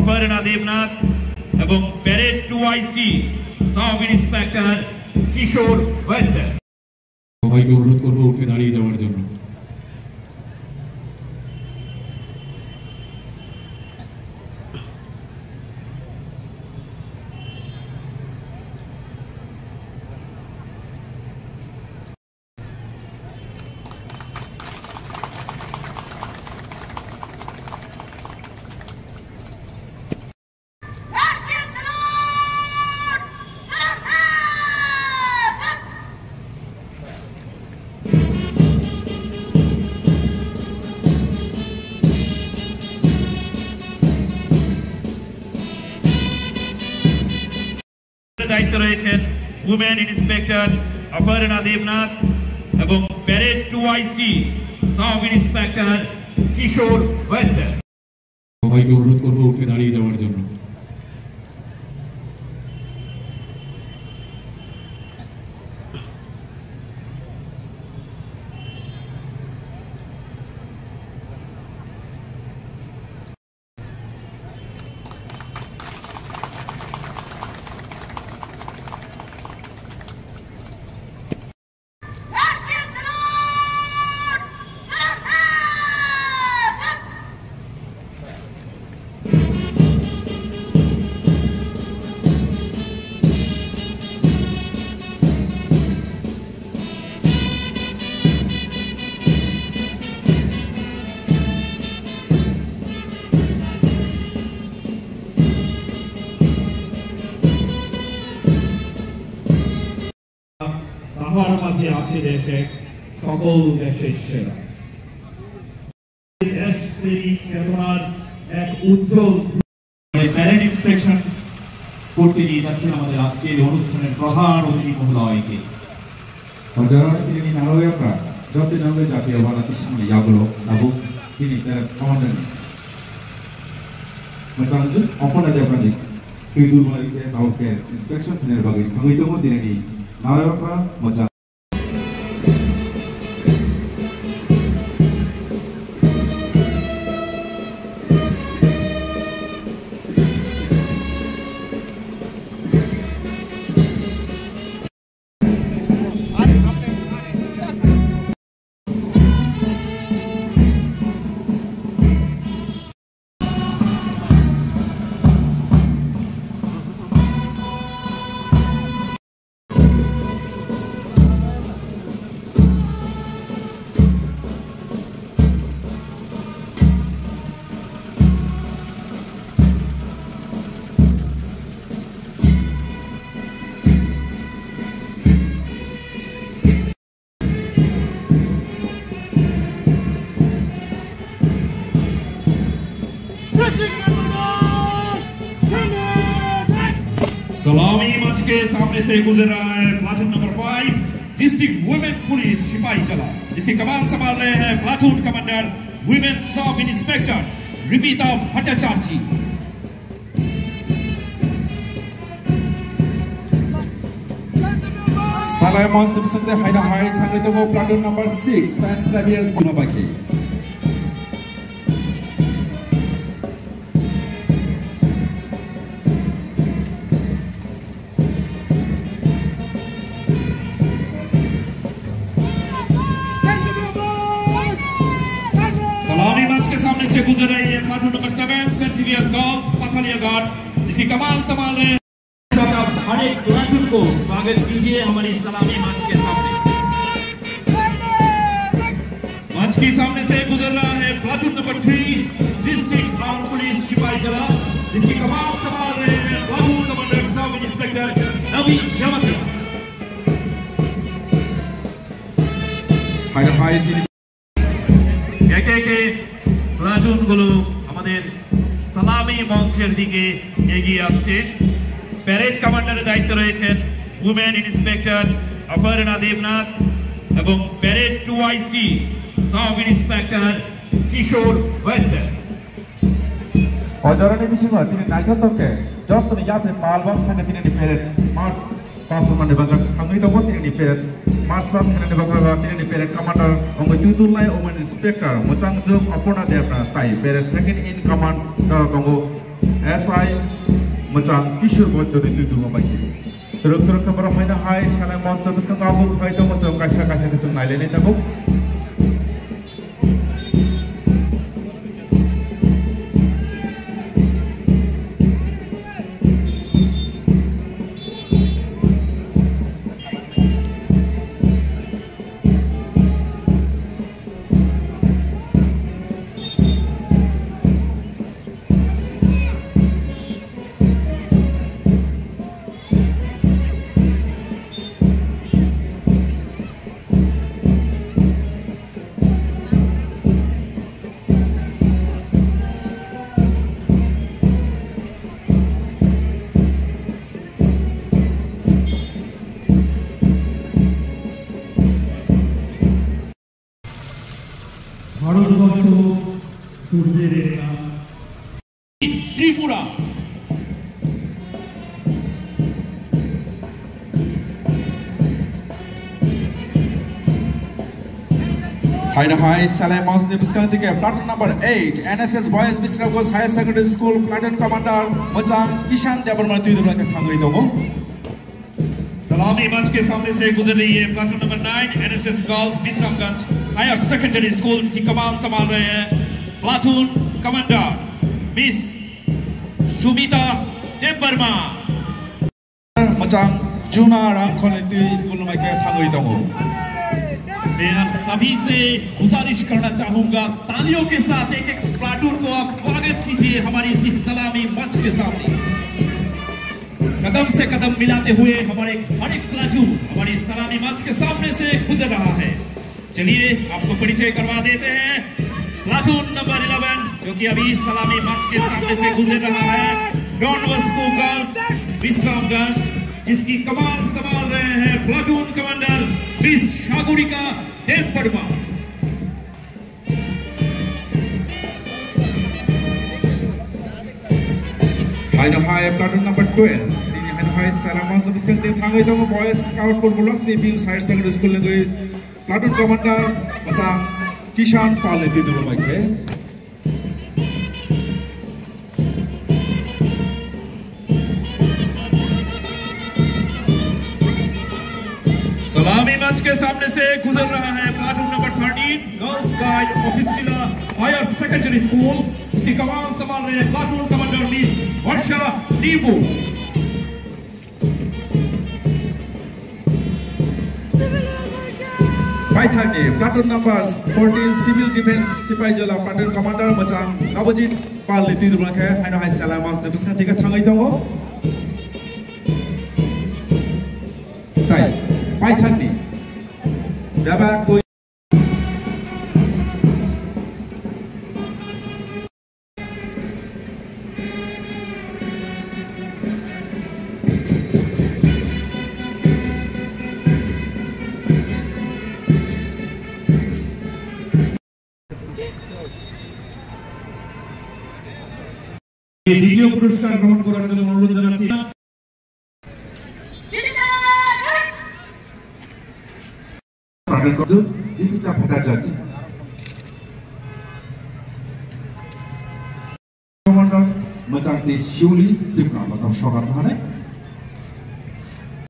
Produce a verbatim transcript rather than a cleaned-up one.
অপর্ণা দেবনাথ এবং parade two আইসি sub inspector কিশোর বৈদ্য। সবাইকে অনুরোধ করবো উঠে দাঁড়িয়ে যাওয়ার জন্য। দায়িত্বে রয়েছেন উইমেন ইন্সপেক্টর অপর্ণা দেবনাথ এবং প্যারেড টু আইসি সাব ইন্সপেক্টর কিশোর বৈদ্য। সবাইকে অনুরোধ করবো উঠে দাঁড়িয়ে যাওয়ার জন্য। তাহার মাঝে আছে দেশ এক, সকল দেশের সেরা। দেশপ্রেমী চেতনার এক উজ্জ্বল প্যারেড ইন্সপেকশন করতে নিয়ে যাচ্ছেন আমাদের আজকের এই অনুষ্ঠানের প্রধান অতিথি মহোদয়কে। Hojaro tini nang rw yapra, jotoni nang rw japia wana tisani yagulo tabuk tini terep commander ni. Mwchang juk opona debani twi dul bai khe tabuk khe inspection khainani bagwi thangwi tongo tini ni nang rw yapra mwchang. सलामी मंच के सामने से गुजर रहा है platoon number five, district women police सिपाही जला, जिसकी कमान संभाल रहे हैं platoon commander women sub inspector रिपिता भट्टाचार्य जी। Salai mons ni bisingtwi haino hai thangwi tongo platoon number six, Saint Xavier's Bunabakhi. सलामी मंच के सामने से गुजर रही है platoon number seven, Saint Xavier girls, Pathalia Ghat, जिसकी कमान संभाल रहे हैं। हर एक प्लाटून को स्वागत कीजिए हमारी सलामी मंच के सामने। मंच के सामने से गुजर रहा है platoon number three, district arm police सिपाही जला, जिसकी कमान संभाल रहे हैं प्लाटून कमांडर सब इंस्पेक्टर नवीन जमातिया। Hai hai sini. একে একে প্লাটুনগুলো আমাদের সালামি মঞ্চের দিকে এগিয়ে আসছে। প্যারেড কমান্ডারের দায়িত্বে রয়েছেন উমেন ইন্সপেক্টর অপর্ণা দেবনাথ এবং parade two IC sub inspector Kishore Baidya. O jorani bisingo tini naithotok khe jotoni yapri pal baksa khe tini ni parade march pass rwmani bagwi thangwi tongo tini ni parade march pass khainani bagwi tini ni parade commander wngwi twi tulnai women inspector mwchang jwk Aparna Debnath tai parade second in command tongo. S I Mwchang Kishore Boddoni twi duma bai. Turuk turuk khe borok haino hai salai moncho bwskango tabuk hai tongo, chwng kaisa kaisa khe chwng nailainai tabuk. Bharatvarsha সূর্যের রেখা। Tripura. Haino hai salai monchni bwskango tike platoon number eight, N S S Boys Bisramganj Higher Secondary School platoon commander Mwchang Kishan Debbarma twi duma khe thangwi tongo. सलामी मंच के सामने से गुजर रही है platoon number nine, NSS girls Bishramganj higher secondary school की कमान संभाल रहे हैं platoon commander miss Sumita Debbarma. Mwchang Juna Rangkhol ni twi khulumai khe thangwi tongo. मैं आप सभी से गुजारिश करना चाहूंगा, तालियों के साथ एक एक प्लाटून को आप स्वागत कीजिए हमारी इसी सलामी मंच के सामने। कदम से कदम मिलाते हुए हमारे हर एक प्लाटून हमारी सलामी मंच के सामने से गुजर रहा है। चलिए, आपको परिचय करवा देते हैं। प्लाटून नंबर इलेवन, जो कि अभी सलामी मंच के सामने से गुजर रहा है, डॉन बॉस्को गर्ल्स विश्रामगंज, जिसकी कमान संभाल रहे हैं platoon commander miss Sagarika Debbarma. Haino hai platoon number twelve. Tini haino hai salai moncho bwskango twi thangwi tongo Boys Scout for Lakshmi Views Higher Secondary School ni twi platoon commander Mwchang Kishan Pal ni twi duma bai khe. सलामी मंच के सामने से गुजर रहा है platoon number thirteen, girls guide office जिला higher secondary school. इसकी कमान संभाल रहे हैं प्लाटून कमांडर मिस वर्षा नींबू। Paithakni platoon number fourteen Civil Defense Sipai Jola platoon commander Mwchang Kabojit Pal ni twi duma khe haino hai salai moncho bwskango twi khe thangwi tongo. Tai paithakni bebak দ্বিতীয় পুরস্কার গ্রহণ করার জন্য অনুরোধ জানাচ্ছি। Dipika Bhattacharjee. Commander Mwchangtwi Siuli Tripura Motha Sogar Thane.